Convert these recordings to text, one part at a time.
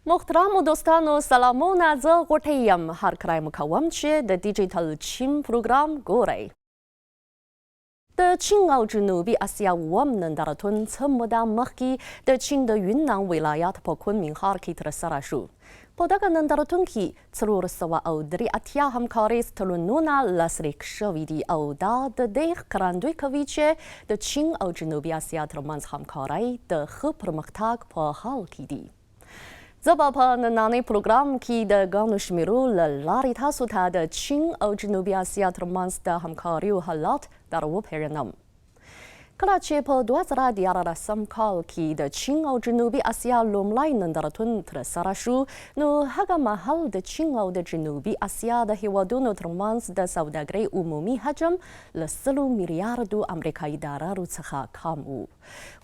محترمو دوستانو سلامونه، زه غوټۍ یم. هرکلی مو کوم چې د ډیجیټل چین پروګرام ګورئ. د چین او جنوبي اسیا اووم نندارتون څه موده مخکې د چین د یونان ولایت په کونمین ښار کې ترسره شو. په دغه نندارتون کې 483 همکاریز تړونونه لاسلیک شوي دي او دا د دې ښکارندوی کوي چې د چین او جنوبي اسیا ترمنځ همکارۍ د ښه پرمختګ په حال کې دي. زه به په نننۍ پروګرام کې د ګڼو شمیرو له لارې تاسو ته د چین او جنوبي اسیا ترمنځ د همکاریو حالات در وپېژنم. کله چې په 2013 کال کې د چین او جنوبي اسیا لومړی نندارتون ترسره شو، نو هغه مهال د چین او د جنوبي اسیا د هېوادونو ترمنځ د سوداګرۍ عمومي حجم له 100 میلیاردو امریکایي ډالرو څخه کم و.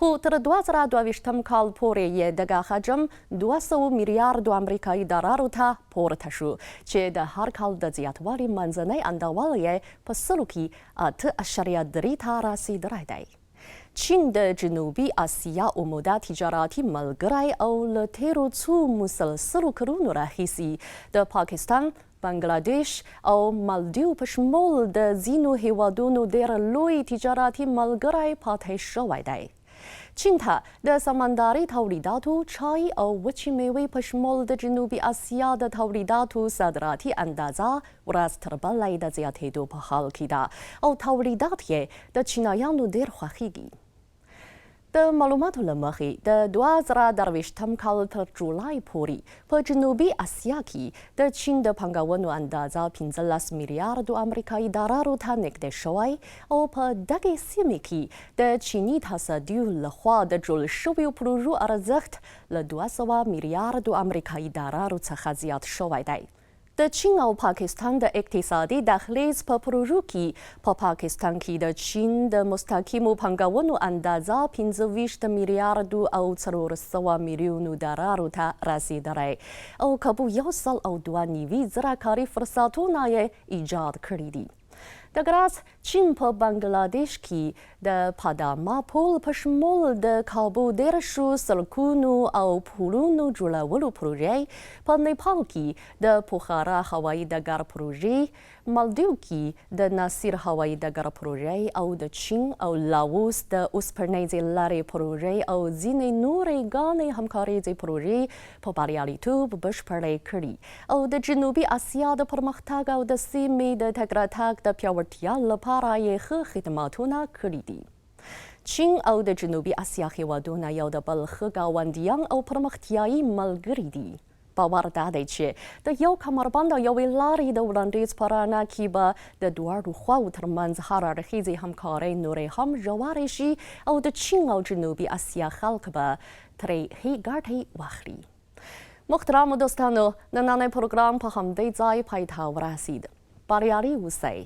خو تر 2022 کال پورې یې دغه حجم 200 میلیاردو امریکایي ډالرو ته پورته شو چې د هر کال د زیاتوالي منځنی اندول یې په سلو کې 8.3 ته رسېدلی دی. چین د جنوبي اسیا عمده تجارتي ملګری او له تېرو څو مسلسلو کلونو راهیسې د پاکستان، بنګلادیش او مالدیو په شمول د ځینو هېوادونو ډېر لوی تجارتي ملګری پاتې شوی دی. چین ته د سمندري تولیداتو، چای او وچې مېوې په شمول د جنوبي اسیا د تولیداتو صادراتي اندازه ورځ تر بلې د زیاتېدو په حال کې ده او تولیدات یې د چینایانو ډېر خوښېږي. د معلوماتو له مخې د 2023 کال تر جولای پورې په جنوبي اسیا کې د چین د پانګونو اندازه 15 میلیاردو امریکایي ډالرو ته نږدې شوی او په دغې سیمې کې د چیني تصدیو له خوا د جوړ شویو پروژو ارزښت له 200 میلیاردو امریکایي ډالرو څخه زیات شوی دی. د چین او پاکستان د اقتصادي دهلیز په پروژو کې په پاکستان کې د چین د مستقیمو پانګونو اندازه 25 میلیاردو او 400 میلیونو ډالرو ته رسېدلی او کابو 192 زره کاري فرصتونه یې ایجاد کړي دي. دغه راز چین په بنګلادیش کې د پاداما پل په شمول د کابو 30 سړکونو او پلونو جوړولو پروژې، په نیپال کې د پوخارا هوایي ډګر پروژې، مالدیو کې د ناصر هوایي ډګر پروژې او د چین او لاوس د اوسپنیزې لارې پروژې او ځینې نورې ګڼې همکاریزې پروژې په بریالیتوب بشپړې کړي او د جنوبي اسیا د پرمختګ او د سیمې د تګ راتګ د پیاوړتیا لپاره یې ښه خدماتونه کړي دي. چین او د جنوبي اسیا هېوادونه یو د بل ښه ګاونډیان او پرمختیایي ملګري دي. باور دا دی چې د یو کمربند او یوې لارې د وړاندیز په رڼا کې به د دواړو خواوو ترمنځ هر اړخیزې همکارۍ نورې هم ژورې شي او د چین او جنوبي اسیا خلک به ترې ښې ګټې واخلي. محترمو دوستانو، نننی پروګرام په همدې ځای پای ته ورسید. بریالي اوسئ.